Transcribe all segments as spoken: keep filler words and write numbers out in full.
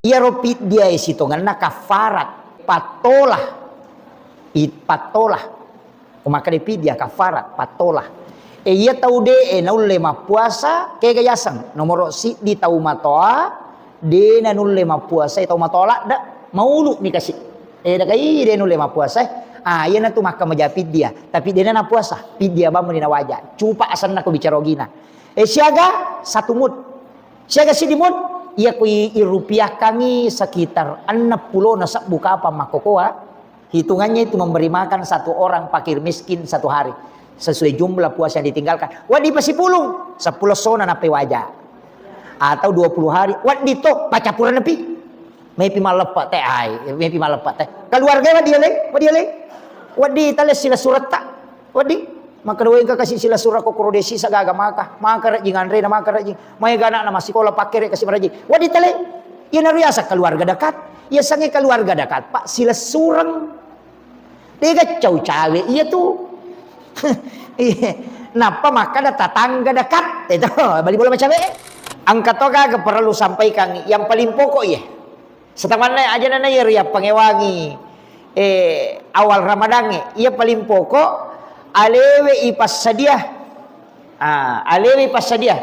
Iyaro piddiae sitongenna kaffarat, pattola. I-, pattola. Ko makkeda piddia kaffarat, pattola. E, iya tau de'e naulle mappuasa, kega yaseng? Nomoro siddi tau matoa, de nanulle mappuasa, tau matoa ladde, maulu ni kasi. E, dakai de nulle mappuasa. Ah, iya natu makka maja piddia, tapi de na napuasa, piddia bammu ni nawaja. Cupa asenna ko bicara ogina. E, siaga satu mut. Siaga siddi mut, iya ku i-, irupiahkangi sekitar enneng pulo na sebbu kapang makkokoa, hitungannya itu memberi makan satu orang fakir miskin satu hari, sesuai jumlah puasa yang ditinggalkan. Wedding pasipulung, seppulo sona nappai waja. Atau dua puluh hari, wedding to, paccappurenna pi. Mepi malleppe te, ai, mepi malleppe te. Keluarga wedding ale, wedding ale. Wedding tale sila suretta. Wedding, makkeda, "Wé, engka kasi sila surako koro dé sisa gaga maka, maka rejjing anréna, maka rejjing. Maéga ana'na massikola, pakkéré kasi marejjing." Wedding tale, iyanaro yaseng keluarga dekat. Yasengngé keluarga dekat, Pak, silessureng. Dé gaccau cawé iya tu. Iya. Nappa makkeda tatangga dekat. Itu, bali bola macawé. Engka to gaga perlu sampaikan, yang paling pokok iya. Setamanna aja nana iya riappangewangi, eh, awal Ramadangnge, iya paling pokok alewe ipassadia. Ah, alewe ipassadia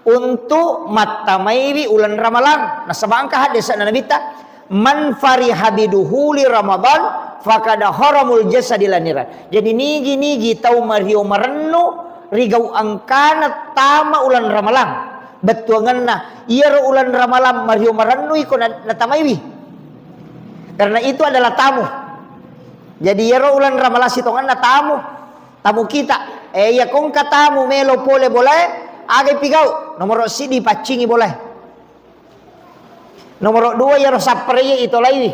untuk mattamaiwi uleng Ramalang. Nasaba engka haddese'na Nabitta, "Man fariha biduhuli Ramadan fakada haramul jasadi laniran." Jadi nigi-nigi tau mario marennu rigau engkana tama uleng Ramalang. Bettuangenna, iyaro uleng Ramalang mario marennu iko na-, natamaiwi. Karena itu adalah tamu. Jadi iyaro uleng Ramalang sitongenna tamu. Tamu kita. Eh, iya kongka tamu melo pole bolae, aga ipigau? Nomoro siddi paccingi bolae. Nomoro dua, iyaro sappareye itolaiwi.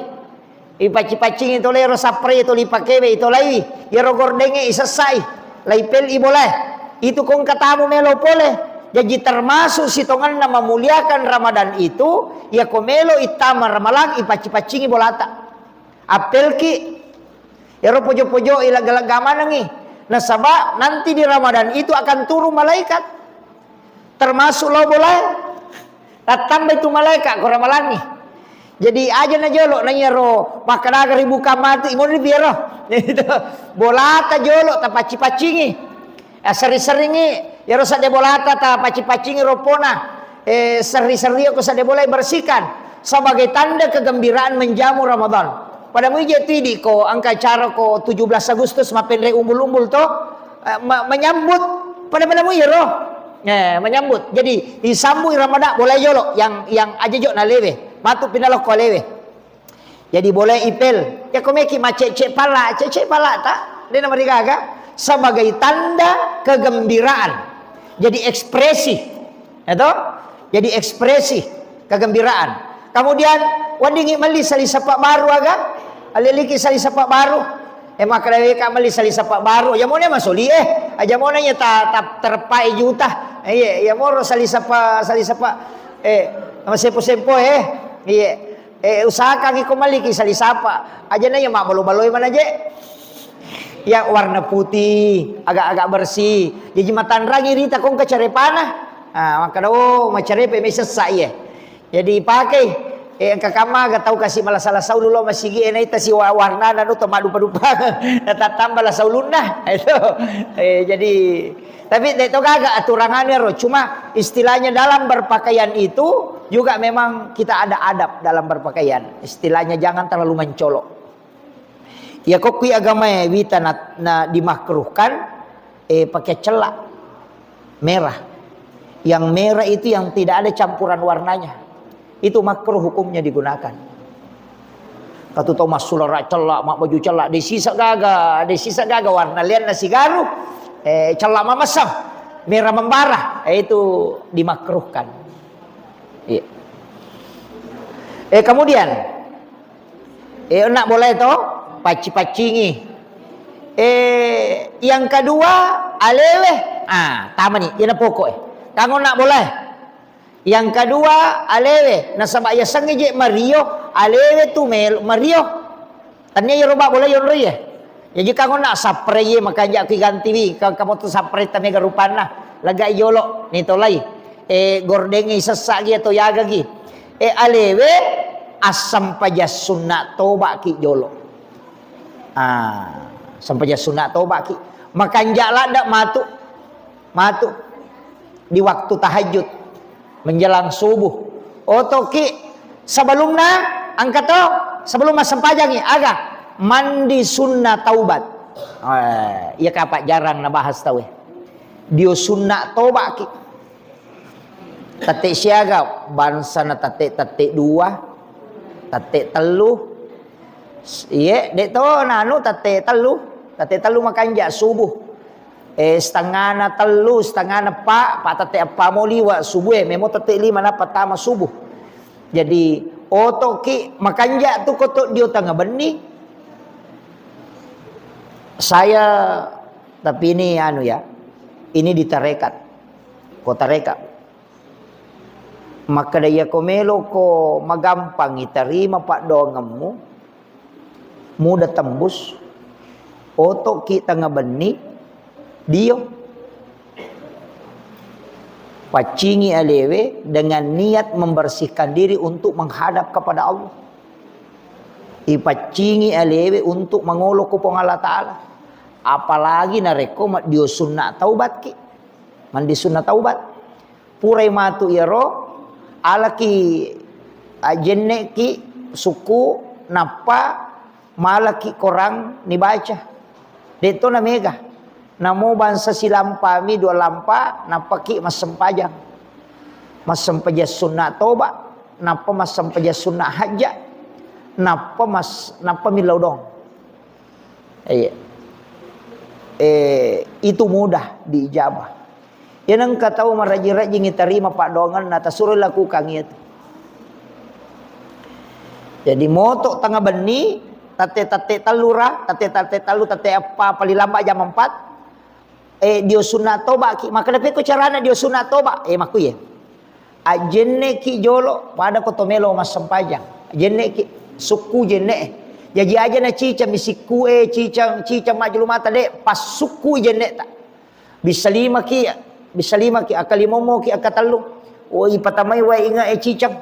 Ipacci-paccingi tolai ro sappareye toli pakewe itolaiwi. Iyaro gordengnge isessai. Laipel i bolae. Itu kongka tamu melo pole. Jaji termasuk sitongenna memuliakan Ramadan itu, iyako melo ittama Ramalang ipacci-paccingi bolata. Appelki. Iyaro pojo-pojo i lega-lega manengi. Nasaba nanti di Ramadan itu akan turun malaikat. Termasuk lao bolae. Tattamba itu malaeka ko ramalangngi. Jadi aja na jolo na iyaro makkadaga ribuka matu imoni piero. Bolata jolo tapacci-paccingi. Eh, sering-seringi iyaro sadde bolata tapacci-paccingi roppona. Eh, seri-seri ko sadde bola bersihkan sebagai tanda kegembiraan menjamu Ramadan. Pada muije tu idi ko engka acara ko tujuh belas Agustus mappenre umbul-umbul to, eh, ma-, menyambut pada-pada mu iyaro. Eh, menyambut. Jadi, disambui Ramadan, boleh jolo yang, yang aja jo nalewe. Matu pinalokko lewe. Jadi, boleh ipel. Ya, komeki macece pala, cece pala ta? Dena marigaga. Sebagai tanda kegembiraan. Jadi, ekspresi. Ya toh? Jadi, ekspresi kegembiraan. Kemudian, weddingngi melli sali sappa baru aga? Aleliki sali sappa baru? Eh, makkeda weka melli sali sappa baru. Aja mone masoli, eh. Aja mone ya ta, ta terpai juta. Eh, iya, iya moro sali sappa, sali sappa. Eh, nama sempo-sempo, eh. Iya. Eh, usahakan iko melli ki sali sappa. Aja na ya mabbalo-baloi mana je. Ya warna putih, agak-agak bersih. Jadi matanrangi rita kongka carepana. Ah, makkeda, oh, macarepa mai sessa iya. Jadi pakai, eh, engka kamma aga tau kasi malasa-lasa ulu lo masigi, eh, naita si wa-, warnana nu to madupa-dupa. Natattamba lasa ulunna. Itu. Eh, jadi, tapi de to gaga aturangannya ro. Cuma istilahnya dalam berpakaian itu juga memang kita ada adab dalam berpakaian. Istilahnya jangan terlalu mencolok. Iya, ko kui agamae wita na, na dimakruhkan, eh, pakai cella merah. Yang merah itu yang tidak ada campuran warnanya. Itu makruh hukumnya digunakan. Katu tau massulara cella, mak baju cella, de sisa gaga, de sisa gaga warna lianna sigaru, eh, cella mamessang, merah membara, eh, itu dimakruhkan. Iya. Eh, kemudian, Eh, onna boleh to? Pacci-paccingi. Eh, yang kedua, alewe. Ah, tamani, iyana pokok, eh. Kang onna boleh. Yang kedua, alewe. Nasaba yasengnge je mario, alewe tu mel-, mario. Tania iyaro ba boleh yonro ye. Jaji kang onna sapre ye, makanja ku gantiwi. Kang kamu tu sapre tamega rupanna. Lega jolo, ni tolai. Eh, gordengi sessa gi atau yaga gi. Eh, alewe, Assempajang sunna toba'ki jolo. Ah, sempajang sunna toba'ki. Makanja' ladde' matu. Matu. Di waktu tahajud. Menjelang subuh. Oto'ki sebelumna, engka to, sebelum massempajangngi, aga? Mandi sunna taubat. Eh, iya kapa jarang nabahas tauwe. Dio sunna toba'ki. Tette' siaga, bangsana tette', tette' dua, tette' tellu. Iye, de' to nanu tette' tellu, tette' tellu makanja' subuh. Eh, setengana tellu, setengana eppa, pa tette' eppa mo liwa' subuh, eh, memo tette' lima nappa tama subuh. Jadi, oto'ki makanja' tu ko to dio tengnga benni. Saya, tapi ini anu ya, ini di tarekat. Ko tarekat. Makkeda, iyako meloko magampangngi tarima paddoangemmu, mudah tembus, oto'ki tengnga benni, dio. Paccingi alewe dengan niat membersihkan diri untuk menghadap kepada Allah. Ipaccingi alewe untuk mangolo ko Puang Allah Ta'ala. Apalagi narekko maddio sunna taubatki. Mandi sunna taubat. Purai matu iyaro, alaki, ajenne'ki sukku, nappa malaki korang nibaca. De' to namega. Namo bangsa silampami dua lampa, nappaki massempajang. Massempajang sunna toba, nappa massempajang sunna hajja, nappa mas-, nappa millau dong. Iya. Eh, itu mudah diijabah. Iya nengka tau marajing-rajingi tarima paddoangenna, tasuro lakukan itu. Jadi moto tengnga benni, tatte-tatte tellura, tatte-tatte tellu, tatte eppa, paling lambat jam empat. Eh, dio sunna tobaki. Makkeda pekko carana dio sunna toba? Eh, makkuye. Ajenneki jolo, pada ko to melo massempajang. Ajenneki, sukku jenne. Jaji aja na cicang mi sikku e, cicang, cicang majjulu mata de, passukku jenne ta. Bisa lima ki, bisa lima ki, akka lima mo ki, akka tellu. Oh, ipatamai wae inga e cicang.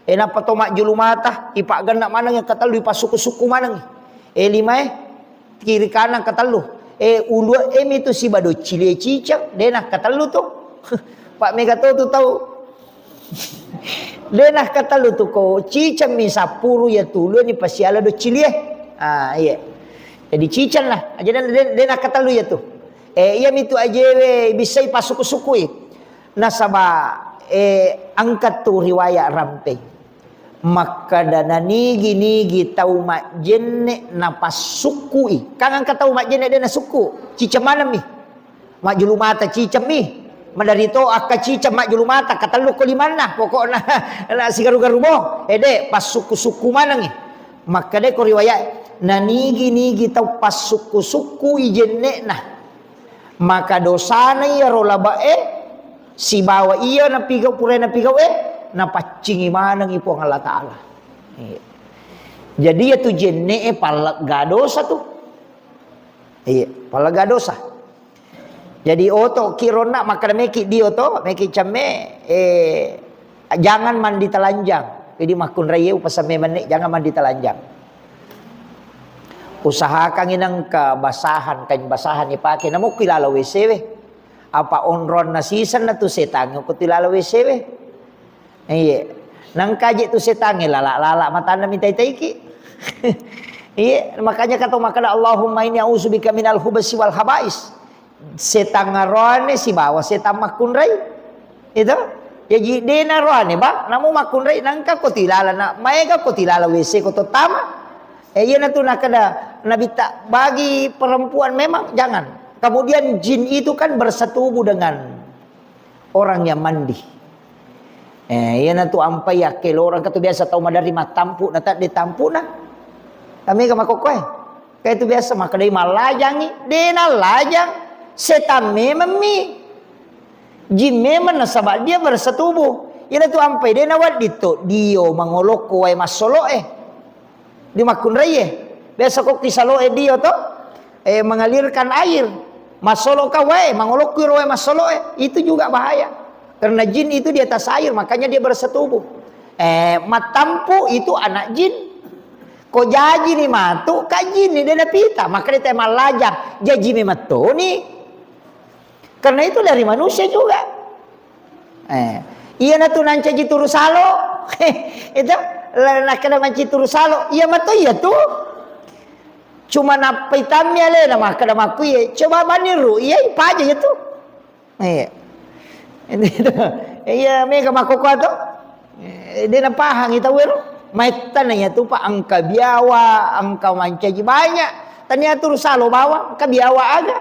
E, nappa to majjulu mata, ipaggenna maneng akka tellu, ipasukku-sukku maneng. E, lima e, kiri kanan katellu. E, ulue mi tu siba doccilie cicang, de nakkatellu tu. Pak mega to tu tau. De nakkatellu tu ko cicang mi sappuru ya tu ulue ni pasiala doccilie. Ah, iya. Jadi cicang lah. Aja de, de, de nakkatellu ya tu. E, iya mi tu ajewe bisai pasuku-sukui. Nasaba, eh, engka tu riwayat rampei. Makkeda nanigi-nigi tau majjenne napassukkui. Kan engka tau majjenne de nasukku. Ciceng maneng mi. Majjulu mata ciceng mi. Madari to akka ciceng majjulu mata, katellu ko limanna. Pokokna na sigaru-garu mo. Eh, de, passukku-sukku manengi. Makkeda ko riwayat, nanigi-nigi tau passukku-sukkui jenne'na. Maka dosana iyaro labe'e sibawa iya napigau, pura napigau'e, napaccingi manengi Puang Allah Ta'ala. Iya. Jadi, iya tu jenne'e pallegga dosa tu. Iya, pallegga dosa. Jadi, oto ki ronna makkeda meki dio to, meki cemme, eh, jangan mandi telanjang. Jadi, makkunraie upasamme menne, jangan mandi telanjang. Usahakan inengka basahan, kain basahan ipake, namukki lalo W C we. Apa onronna sisenna tu setangnge ko tu lalo W C we. Iye. Nangkaji tu setangnge lala-lala matanna mitai-taiki. Iye, makanya kata makkeda, "Allahumma inni a'udzubika minal khubsi wal khabais." Setang aroane sibawa setang makkunrai. Itu. Jaji dena roane, Bang, namu makkunrai nangka ko tilala na, maega ko tilala W C ko to tama. Eh, iyana tu nakeda Nabitta, bagi perempuan memang jangan. Kemudian jin itu kan bersetubuh dengan orang yang mandi. Eh, iyana tu ampai akkelorang, katu biasa tau madari mattampu na tadde tampu na. Tamega makokkoe. Kae tu biasa makkedai mallajangi, de nallajang, setan memeng mi. Jin memeng nasaba dia bersetubuh. Iyana tu ampai de nawedding to dio mangolokko wae massoloe. Di makkunraie. Biasa ko kisaloe dio to, eh, mengalirkan air. Massoloka wae, mangolokko ro wae massoloe. Itu juga bahaya. Karena jin itu di atas air, makanya dia bersetubuh. Eh, mattampu itu anak jin. Ko jaji ni matu, ka jin ni de napita. Makanya te mallajang, jaji memettoni. Karena itu dari manusia juga. Eh, iya natu nancaji turu salo. Itu, la-, nakkeda manci turu salo. Iya matu iya tu. Cuma nappa itammi alena makkeda makku iya. Coba bani ru, iya ipaja iya tu. Iya. Iya, mega makkokkoe to. Eh, de napahangi tau ero. Maittana iya tu, Pak, engka biawa, engka mancaji banyak. Tania turu salo bawang, engka biawa aga.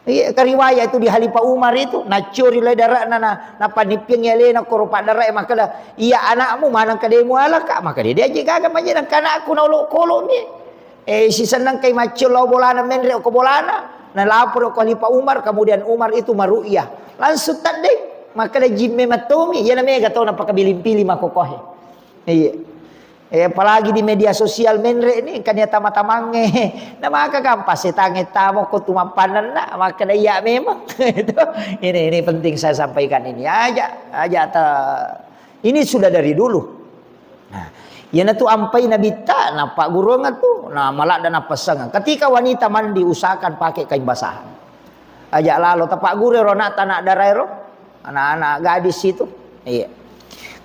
Iya, kariwaya itu di Khalifah Umar itu, naccori lai dara'na na, napanippiangi alena koro paddarae makkeda, "Iya anakmu maneng kademu alaka?" Makkeda, "Dia aja gaga manjeng anakku na olok-kolok mi." Eh, sisennengkai maccio lao bolana, menre ko bolana, nalapor ko Khalifah Umar, kemudian Umar itu maru'yah. Langsung teddeng, makkeda jimme mattomi, iyana mega tau napakabiling-piling makkokohe. Iya. Eh, apalagi di media sosial menre ni, kan ya tama-tamange. Nah, maka gampang setange tamo ko tu mappannenna, makkeda iya memang. Itu, ini, ini penting saya sampaikan ini. Aja, aja ta-, ini sudah dari dulu. Nah, iyanatu ampai nabitta, nappagguruang tu, nah, maladda nappassangang. Ketika wanita mandi, usahakan pakai kain basahan. Aja lalo tapagguru ero anak, anak dara ero, anak-anak gadis itu. Iya.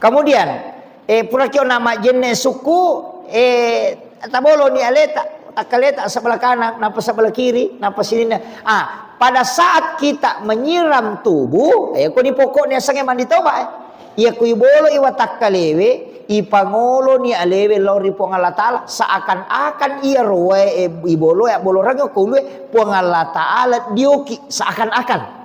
Kemudian, eh, pura kio nama jenne suku, eh, taboloni aleta, takkaleta sebelah kanan, napa sebelah kiri, napa sininna. Ah, pada saat kita menyiram tubuh, eh, ko ni pokoknya sange mandi toba, eh. Iya ku iboloi watakkalewe, ipangoloni alewe lao ri Puang Allah Ta'ala, seakan-akan iya roe, eh, iboloe, abboloreng ko ulue Puang Allah Ta'ala dioki, seakan-akan.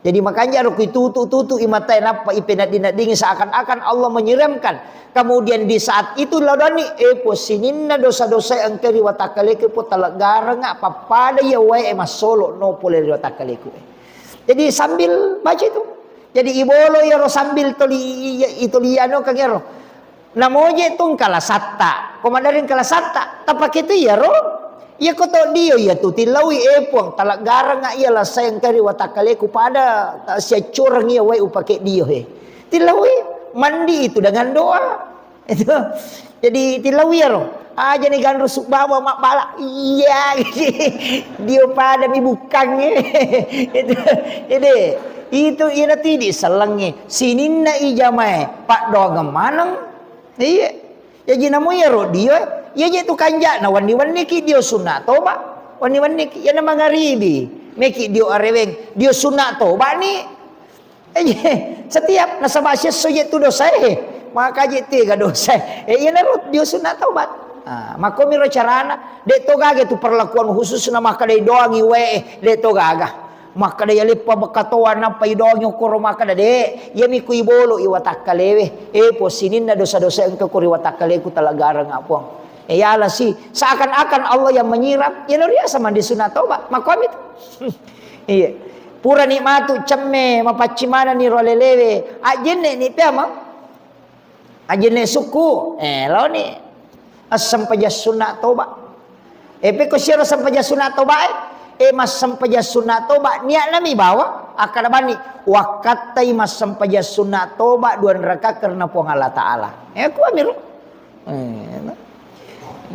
Jadi makanja ro ku itutu-tutu i matae nappa ipenaddi-naddingi seakan-akan Allah menyiramkan. Kemudian di saat itu laudani, eh, po sininna dosa-dosa engka ri watakkaleku po taleggarenga pappada iya wae massolo no pole ri watakkaleku. Jadi sambil baca itu. Jadi ibolo iyaro sambil toli, itoli anu kangero. Namoje tu engka lasatta. Ko maderri engka lasatta, tapake tu iyaro. Iya ko to dio iya tu tilaui, eh Puang, taleggarenga iya lasai engka ri watakkaleku pada, eh, siaccureng iya wae upake dio he. Tilaui, mandi itu dengan doa. Itu. Jadi tilaui iyaro. Aja ni ganru subbawa mabbala. Iya. Dio pada mi bukkang. Itu. Jadi itu ina tidi sellengi. Sininna ijamae paddoangeng maneng. Iya. Jaji namo iyaro dio, iya je tu kanja'na wenni-wenniki dio sunna toba. Wenni-wenniki. Iyana mangaribi. Meki dio areweng. Dio sunna toba ni. Eh, je, setiap nasaba siesso je tu dosae. Maka je tega dosae. Eh, iyanaro dio sunna toba. Ah, makkomiro carana. De to gaga tu perlakuan khusus na makkadai doangi wae. De to gaga. Makkeda iya leppa bekkatoa nappa idongi okkoro makkeda, "Dek, iyami ku ibolo i watakkalewe. Eh, po sininna dosa-dosa engka ko ri watakkaleku taleggarenga Puang." Eh, yala si, seakan-akan Allah yang menyiram. Iyana riasa mandi sunat toba. Makkuami tu. Iya. Purani matu cemme, mapaccing manenni ro alelewe. Ajjenne ni pea, Mang. Ajenne sukku, eh, laoni. Assempajang sunna toba. Eh, pekko siaro sempajang sunna toba, eh. Eh, massempajang sunna toba, niatna mi bawa, akkada bani, wakkattai massempajang sunna toba, dua raka karena Puang Allah Ta'ala. Eh, kuamiro. Eh, no.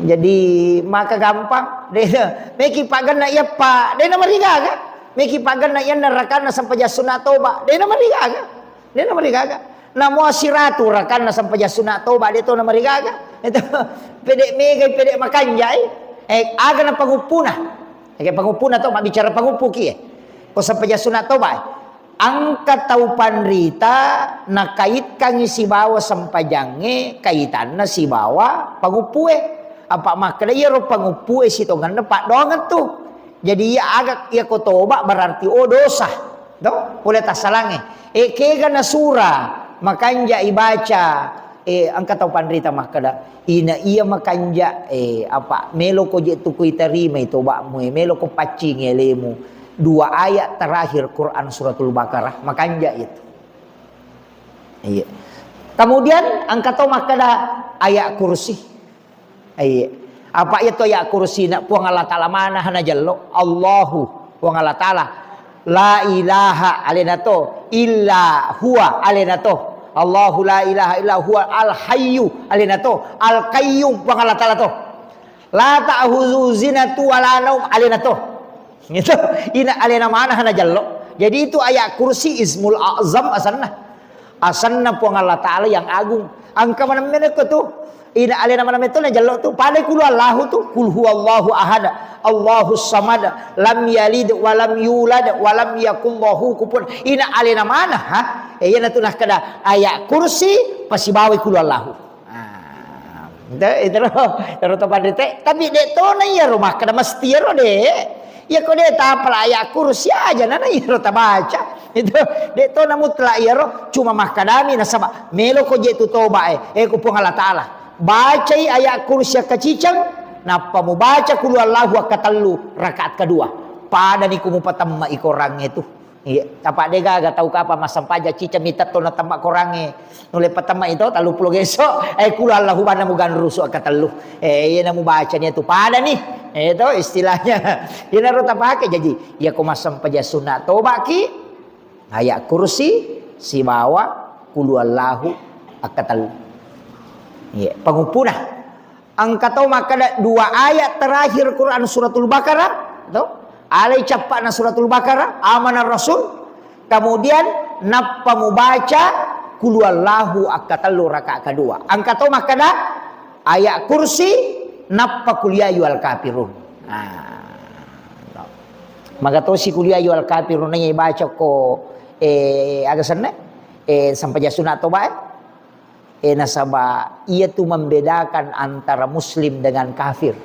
Jadi, maka gampang. De, meki paganna iya, Pak. De na marigaga. Meki paganna iya, narakanna sempajang sunna toba. De na marigaga. De na marigaga. Namo siratu rakanna sempajang sunat toba, de to na marigaga. Itu pede megai, pede makanjai. Eh, aga na panguppuna. Ege panguppuna to, mabbicara panguppu ki, eh. Ko sempajang sunat toba, eh. Engka tau panrita nakaitkangi sibawa sempajangnge, kaitanna sibawa panguppue. Apa makkeda iyaro panguppue sitongenna paddoangeng tu. Jadi iya aga, iya ko toba berarti, oh, dosa. To? Pole tassalangnge. Eh, kega nasura, makanja ibaca, eh, engka tau panrita makkeda, ina iya makanja, eh, apa, melo ko je tu ku itarimai toba'mu, eh, melo ko paccingi alemu. Dua ayat terakhir Quran Suratul Baqarah, makanja itu. Iya. Kemudian engka tau makkeda ayat kursi. Iya. Apa iya to ayat kursina Puang Allah Ta'ala mana hana jello? Allahu, Puang Allah Ta'ala. La ilaha alena to, illa huwa alena to. Allahu la ilaha illa huwa al hayyu, alena to. Al qayyum, Puang Allah Ta'ala to. La ta'khudzuhu sinatun wa la naum, alena to. Gitu. Ina alena mana hana jallo. Jadi itu ayat kursi ismul a'zam asanna. Asanna Puang Allah Ta'ala yang agung. Engka maneng mene ko tu. Ina alena mana meto na jallo tu. Pada kulu Allahu tu. Kul huwallahu ahad. Allahus samad. Lam yalid wa lam yulad wa lam yakul lahu kufuwan. Ina alena mana, ha? Eh, iyana tu nakkeda ayat kursi pasibawai kulu Allahu. Ah, ente, ente ro, ro to panrite. Tapi de' to na iyaro makkeda mesti iyaro de'. Iya ko de' tapala ayat kursi aja na, na iyaro tabaca. Itu de' to na mutlak iyaro, cuma makkedami nasaba melo ko je tu toba e. Eh, ku Puang Allah Ta'ala. Bacai ayat kursi akkaciceng, nappa mubaca kulu Allahu akkatellu rakaat kedua. Padani ku mupatemma i korangnge tu. Iya, apa de' gaga tau kapa massempajang ciceng mitetto na temma korangnge. Nulle patemma itu, tellu pulo geso, eh, kulu Allahu banna muganrusu akkatellu. Eh, iya na mubaca ni tu pada ni. Eh, itu istilahnya. Iyana ro tapake. Jadi, iya ko massempajang sunna tobaki, ayat kursi, sibawa kulu Allahu akkatellu. Iya, panguppuna. Engka tau makkeda dua ayat terakhir Quran Suratul Baqarah, to? Alai cappa'na Suratul Baqarah, Amanar Rasul. Kemudian nappa mubaca kulu Allahu akkatellu rakaat kedua. Engka tau makkeda ayat kursi nappa kul ya ayyuhal kafirun. Nah, no. Maga tosi kul ya ayyuhal kafirun naiya baca ko, eh, aga senna? Eh, sempajang sunna toba, eh? Eh, nasaba iya tu membedakan antara muslim dengan kafir.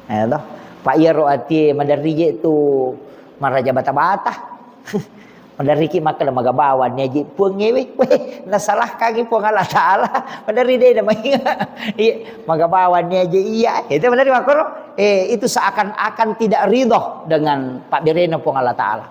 Eh, toh. Pak iyaro atie maderri je tu maraja bata-bata. Maderriki makkeda magabawang ni aji puangnge we. Weh, nasalahkangi Puang Allah Ta'ala. Maderri de' na mainga. Iya, magabawang ni aji iya. Itu maderri makkoro. Eh, itu seakan-akan tidak ridho dengan takdirnya Puang Allah Ta'ala.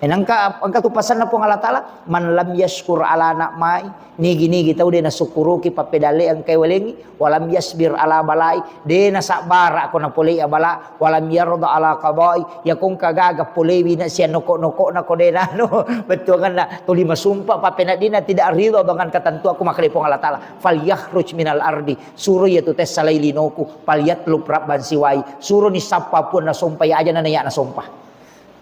Eh, nangka, engka tu pasanna Puang Allah Ta'ala, "Man lam yashkur ala na'mai," nigi-nigi tau de' nasukkuruki pappedalle engkai walengi, "walam yasbir ala balai," de' nasabbara ko napolei abala, "walam yarda ala qadai," yako engka gaga polewi na sian noko-nokona ko de' nanu, bettuanganna tuli masumpa pappeneddinna tidak ridho dengan ketentuanku, makkeda Puang Allah Ta'ala, "Falyakhruj minal ardi," suro iya tu tessalai linoku, "falyatlub rabban siwai," suroni sappa puang nasompa iya aja na iya nasompa.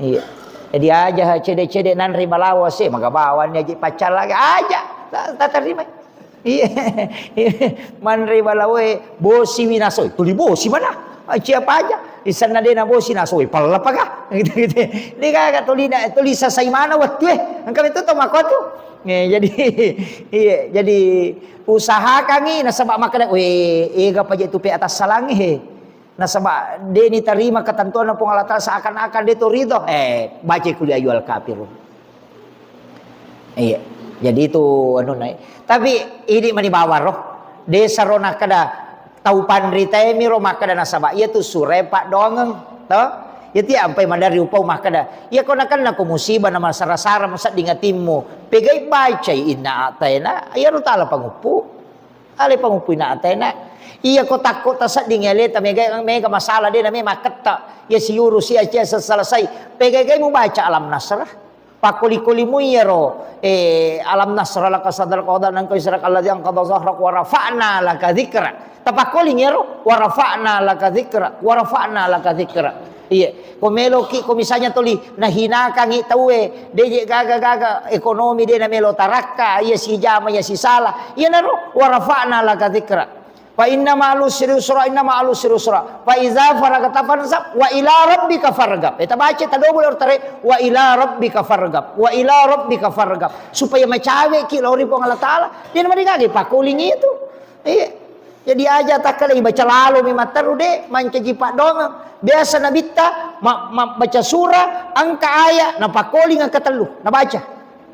Iya. Jadi aja cede-cede nanre balawo se, magabawang ni aji paccallaki aja. Ta-, tatarima. Iya. Manre balawoe bosi winasoi, tuli bosi mana? Ah, siapa aja? Isanna de' na bosi nasoi, pallapaka? Gitu, gitu. De' gaga tuli na, tuli sasai mana wettue? Engka betul to makotu. Eh, jadi, iya, jadi usahakangi nasaba makkeda, "Weh, ega paje tu pe atas salangi he." Nasaba de' nitarima ketentuanna Puang Allah Ta'ala seakan-akan de' to ridho. Eh, baca kul ya ayyuhal kafirun. Iya. Jadi itu anu nai. Tapi idi mani bawaro. De' saro nakkeda tau panritae miro makkeda nasaba iya tu surae paddoangeng. To? Iya ti ampai maderri upau makkeda. Iya ko nakenna ko musibah na masara-sara musedding atimmu. Pegai bacai inna a'taina. Iya ro tala panguppu. Ale pamupui na atena. Iya ko takko tasedding aleta mega, mega masalah de' na me makketta. Iya siurusi acia selesai. Pegai-gai mubaca Alam Nasrah. Pakkoli-koli mu iyaro, eh, Alam Nasrah laka sadrak wa wada'na anka wizrak alladzi anqadha zahrak wa rafa'na laka dzikrak. Tapakkoling iyaro, wa rafa'na laka dzikrak, wa rafa'na laka dzikrak. Iya, ko meloki, ko misalnya tuli nahinakangi tauwe, de' je gaga-gaga ekonomi de' namelo tarakka, iya sijama, iya sisala. Iyanaro, wa rafa'na laka dzikra. Fa inna ma'al usri yusra, inna ma'al usri yusra. Fa idza faragta fansab, wa ila rabbika farghab. Eh, tabaca tadobo lor tare, wa ila rabbika farghab, wa ila rabbika farghab. Supaya macaweki lao ri Puang Allah Ta'ala. De' namarigaga pakoling itu. Iya. Jadi aja takkeda ibaca lalo mi matteru de', mancaji paddoangeng. Biasa nabitta ma-, ma-, baca surah, engka ayat, napakoling engka tellu, nabaca.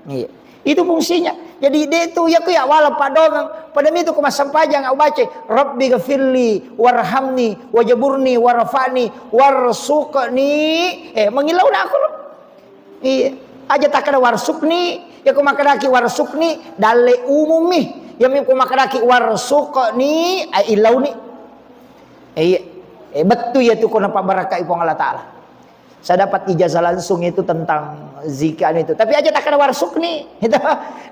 Iya. Itu fungsinya. Jadi de' tu iya ku ya wala paddoangeng. Pada mitu ku massempajang au baca, "Rabbi ghafirli warhamni wajaburni warfa'ni warsuqni." Eh, mangillau na aku. Iya. Aja takkeda warsuqni, ya ko makkedaki warsuqni, dalle umummi. Ya mi ko makkedaki warsuqni, ai illauni. Iya. Eh, bettu ya tu ko napabarakai Puang Allah Ta'ala. Saya dapat ijazah langsung itu tentang zikir anu itu. Tapi aja takkeda warzuqni. Itu.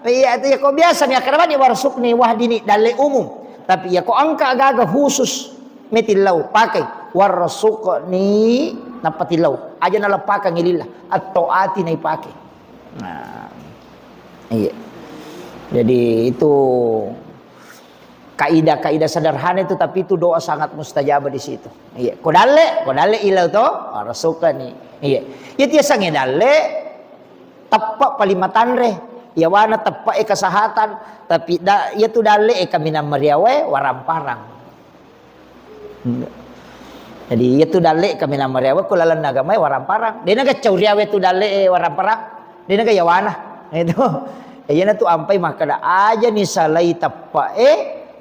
Iya, itu ya, ko biasa mi akkeda mani warzuqni wahdini, dalle umum. Tapi ya, ko engka gaga khusus, metillau pakai warzuqni, nappa tillau. Aja naleppakang lillah. Atau ati naipake. Nah, iya. Jadi itu kaidah-kaidah sederhana itu, tapi itu doa sangat mustajab di situ. Iya, ko dalle, ko dalle ilau to, warzuqni. Iya. Iya, tiasange dalle, teppe paling matanre. Yawana teppe e kesehatan, tapi da, iya tu dalle e kaminang mariawae, waramparang. Jadi, iya tu dalle kaminang mariawa ko lalenna agamae waramparang. Dena gaccau riawe tu dalle e waramparang. Dena ga yawana. Itu. Iyana tu ampai makkeda aja ni salai teppe e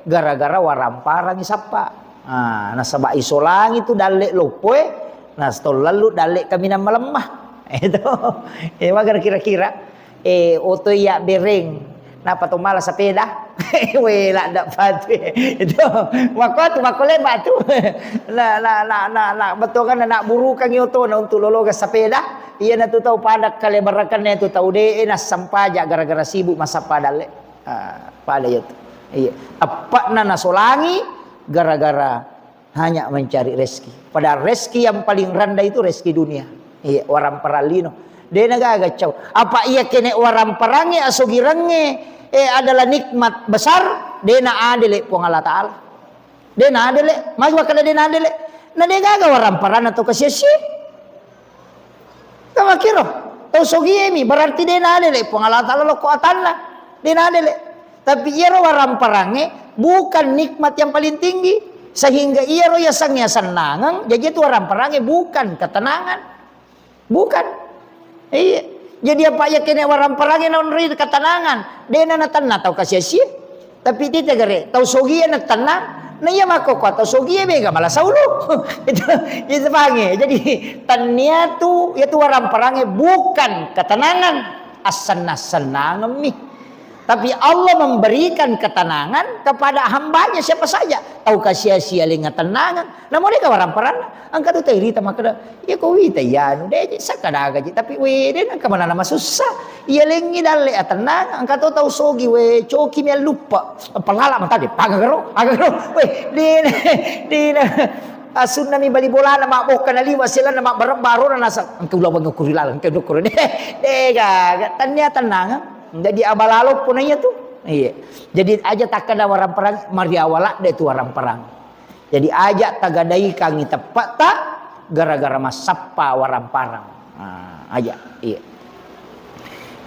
gara-gara waramparang isappa. Ah, nasaba isolangi tu dalle loppo e, na stollallu dalle kaminang malemma. Itu. Eh, magar kira-kira. Eh, oto iya bereng. Napa to mala sepeda? We, ladda patu. Itu. Mako tu, mako leba tu. La, la, la, la, la. Betul kan, nak burukangi otona untuk lologa sepeda. Iyana tu tau pada kalebarakkanna tu tau de, eh, nassampaja gara-gara sibuk massappa dalle. Ah, pada iya tu. Iya. Teppa'na nasolangi gara-gara hanya mencari rezeki. Padahal rezeki yang paling rendah itu rezeki dunia. Iya, orang parallino. Dena gaga cau. Apa iya kene waramparangnya, asogirangnge, eh, adalah nikmat besar, dena adele Puang Allah Ta'ala. Dena adele, magi makkeda dena adele. Na de gaga waramparang atau kasia-sia. Kamakiro, tau sogie mi, berarti de nadele Puang Allah Ta'ala lokko atanna. De nadele. Tapi iyaro waramparangnge bukan nikmat yang paling tinggi. Sehingga iyaro yasengnge asennangeng, jaji itu waramparangnge bukan ketenangan. Bukan. Iya. Jadi apa iya kene waramparangnge naonroi ketenangan? De na natenna tau kasia-sia. Tapi tita gare, tau sogie na tenang, na iya makkokkoe tau sogie mega mala saulu. Itu, itu pange. Jadi, tania tu, iya tu waramparangnge bukan ketenangan, assenna-sennangemmi. Tapi Allah memberikan ketenangan kepada hambanya siapa saja. Tau kasia-sia lenga tenangan. Namo deka waramparanna, engka tu tau irita makkeda, "Iya ko wita iyanu, de ji, sakkadaga ji, tapi we, de nengka manana masussa. Iya lengi dalle atennang, engka to tau sogi we, coki mi alluppa. Pelala mata de, paga garo, paga garo. We, de, de, asunna mi bali bolana, mabbokka na liwa, selana mabbarebba, arona nasa, engka ulaweng ukuri laleng, engka dukkur." De, de gaga, tania tenang. Jadi abalalo pun iya tu. Iya. Jadi aja takkeda waramparang, mariawala de tu waramparang. Jadi, aja tagadaikangngi teppe'ta gara-gara massappa waramparang. Ah, aja. Iya.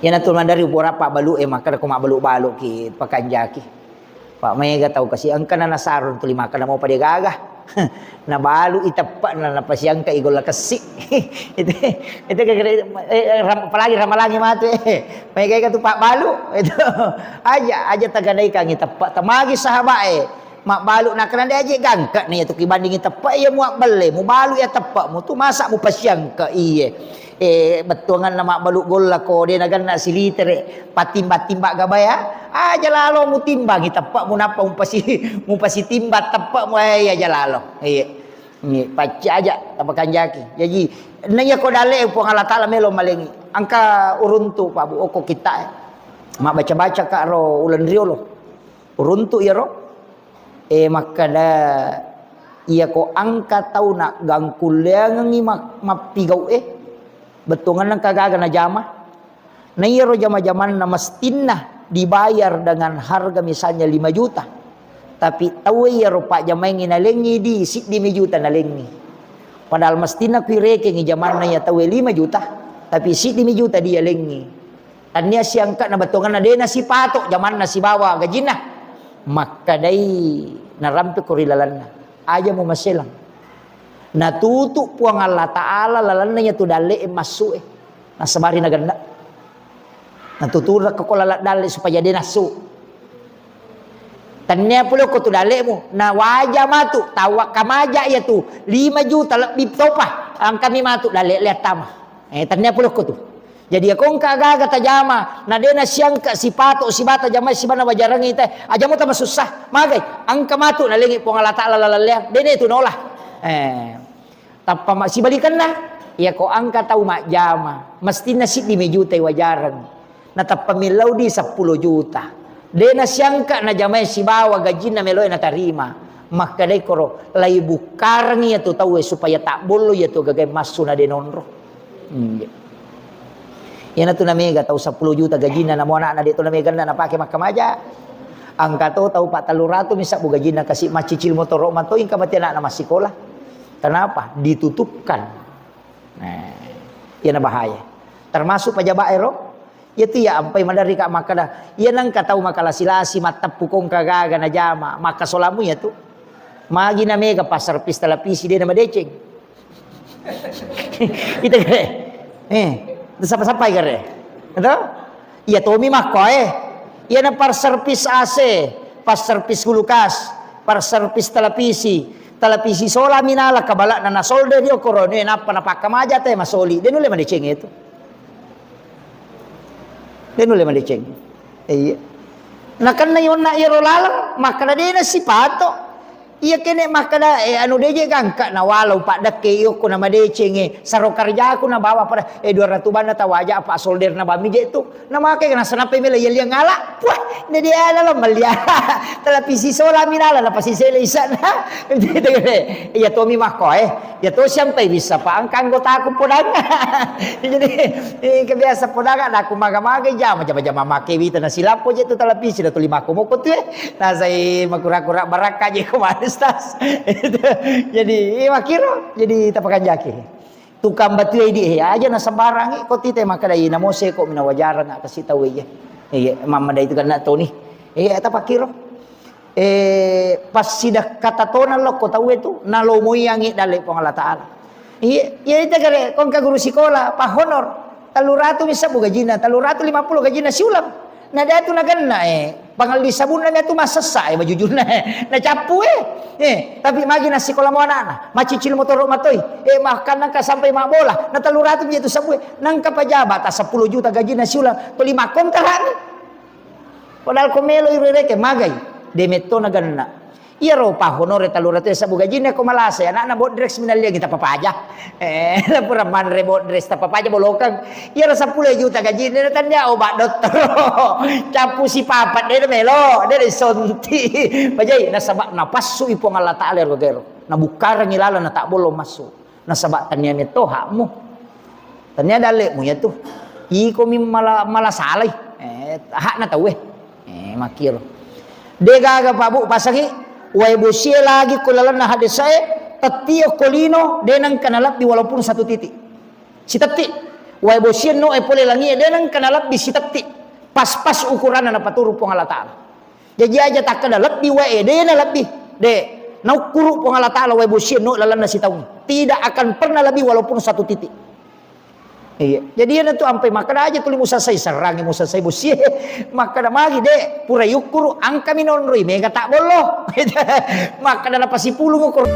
Iyanatu maderri upora pabbalu e, makkeda ko mabbalu-baluki, pakanjaki. Pak, maega tau kasi engkana nasarung tuli makkeda mau pada gaga. Nabalu i teppe'na, napasiangka i golla kessi. Itu, itu gara-gara, eh, ram-, apalagi ramalangi matu, eh. Maega tu pabbalu. Itu. Aja, aja tagadaikangngi teppe'ta. Magi sahabat e. Mabbalu nakkeda de aje gangka na iya tu kibandingi teppe iya muabbelle, mubalu iya teppe'mu tu masa mupasiangka iye. Eh, bettuanganna mabbalu golla ko de naganna silitere, patimba-timba gabaya, aja lalo mutimbangi teppe'mu nappa mupasi-, mupasitimbang teppe'mu, eh, aja lalo. Iye. Ni pacci aja tapakanjaki. Jaji, na iya ko dalle Puang Allah Taala melo malengi. Engka uruntu Pak Bu, oko kita, eh. Mabbaca-baca ka ro uleng riolo. Uruntu iyaro. Eh, makkeda, iya ko engka tau naggangkulleangengngi ma-, mappigau e, bettuanganna engka gaga najama. Na iyaro jama-jamanna mestinna dibayar dengan harga misalnya lima juta. Tapi tau iyaro pajjamaengngi nalengngi di siddi mi juta nalengngi. Padahal mestinna kui rekengngi jamanna iya tau e lima juta, tapi siddi mi juta dialengngi. Tania siangkana bettuanganna de nasipato jamanna sibawa gajinna. Makkedai narampe ko ri lalenna. Aja mu maselang. Natutu Puang Allah Taala lalenna iya tu dalle e massu e. Nasabari nagenna. Natutu rekko ko laleng dalle supaya de nassu. Tania pole ko tu dallemu. Na waja matu. Tawa kamaja iya tu. Lima juta lebbi topa. Angkami matu dalle le attama. Eh, tania pole ko tu. Jadi, iya ko engka gaga tajama, na de nasiangka sipato, sibata jamae, sibana wajarangngi te, aja muta masussa, magai, engka matu nalengi Puang Allah Taala lalalleang, de ne tu nola. Eh, tappa ma-, sibalikanna, Iyako engka tau majjama, mestinna siddi mi juta iwajareng. Natappa millau di seppulo juta. De nasiangka najamai sibawa gajinna meloe natarima. Makkedai koro, laibukkarengi iyatu tauwe supaya tabbollo iyatu gagae massu na de nonro. Hmm, iya. Iyanatu namega tau seppulo juta gajinna, namo anakna de to nameganna napake makkamaja. Engka to tau pa tellu ratu mi sabbu gajinna kasi maccicil motoro matoi engka mate anakna massikola. Kenapa? Ditutupkan. Nah, iyana bahaya. Termasuk pejabat ero, iyatu iya ampai maderri ka makkeda, iya nengka tau makalasi-lasi, matteppu kongka gaga najama, makkasolammu iyatu. Magi namega passervis televisi de namadeceng. Ita gare. Eh, sapa-sapai gare. Atau? Iya tomi makkoe. Iyana passervis A C, passervis kulkas, passervis televisi, televisi sola minala kabalakna nasolder ri okorone, nappa napakkamaja te masoli. De nulle madeceng itu. De nulle madeceng. Iya. Nakenna yonna iyaro laleng, makkeda de nasipato. Iya kene makkeda, eh, anu deje gangka na walau paddekke iyokko na madecenge, saro karjaku na bawa pada, eh, dua ratu banna tawaja apa solder na bammi je tu. Na make na senape mela iya liang ala. Wah, ne dia ala lo melia. Televisi sola minala na pasi sele isana. Iya tomi makkoe. Ya to siampai bisa pa engka anggotaku podang. Jadi, eh, kebiasa podang ada aku maga-maga jama jama-jama make wita na silappo je tu televisi da tuli makko moko tu, eh. Nasai makura-kura barakka je ko manis tas. Jadi, eh, makiro, jadi tapakanjaki. Tukang batu idi, eh, aja na sembarang, eh, ko tite makkeda, "Ih, namo seko mina wajarang kasi tau, eh." Iya, mamma dai tu kena toni. Iya, tapakkiro. Eh, passidakka tatona lokko tauwe tu, nalomoiangi dalle Puang Allah Taala. Iya, iya, ita gare, kongka guru sikola, pa honor. Tellu ratu mi sabbu gajinna, tellu ratu lima puluh gajinna siulang. Na de tu nagenna, eh, pangelli sabunna mi tu massessa, eh, bajujunna, eh, nacappu, eh. Eh, tapi magi nassikola mo anakna, macicil motoro matoi, eh, bahkan nangka sampai mabbola, na tellu ratu mi tu sabbu, eh. Nangka pejabat, ta seppulo juta gajinna siulang, tuli makkontrak mi. Padahal ko melo i rereke, magai, de metto nagenna. Iyaro pahonore tellu ratu sabbu gajinna ko malasa, anakna bodrek minalliang tappa paja. Eh, pura manre bodrek tappa paja bolokeng. Iyaro seppulo juta gajinna, na tania obat dottoro. Cappu sipapat, de melo, de sonti. Pajai, nasaba napassu i Puang Allah Taala ero gero. Nabukkarengi laleng na tabbollo massu. Nasaba tania metto hakmu. Tania dalle'mu iyatu. Iko mi mala, mala salai. Eh, hakna tauwe. Eh, makkiro. De gaga, Pak Bu, pasangi wae bosie lagi ko lalenna hadesae, tettio ko lino, de nengka nalebbi walaupun satu titik. Sitetti. Wae bosie no e pole langie, de nengka nalebbi sitetti. Pas-pas ukuranna napaturu Puang Allah Taala. Jaji aja takkeda lebbi wae, de na lebbi. De, naukkuru Puang Allah Taala wae bosie no lalenna sitaung. Tidak akan pernah lebih walaupun satu titik. Iya. Jadi iyana tu ampai makkeda aja tuli musassai, serrangi musassai bosie. Makkeda magi de, pura yukkuru, angkami nonroi, mega tak bollo. Makkeda napasipulung ukur.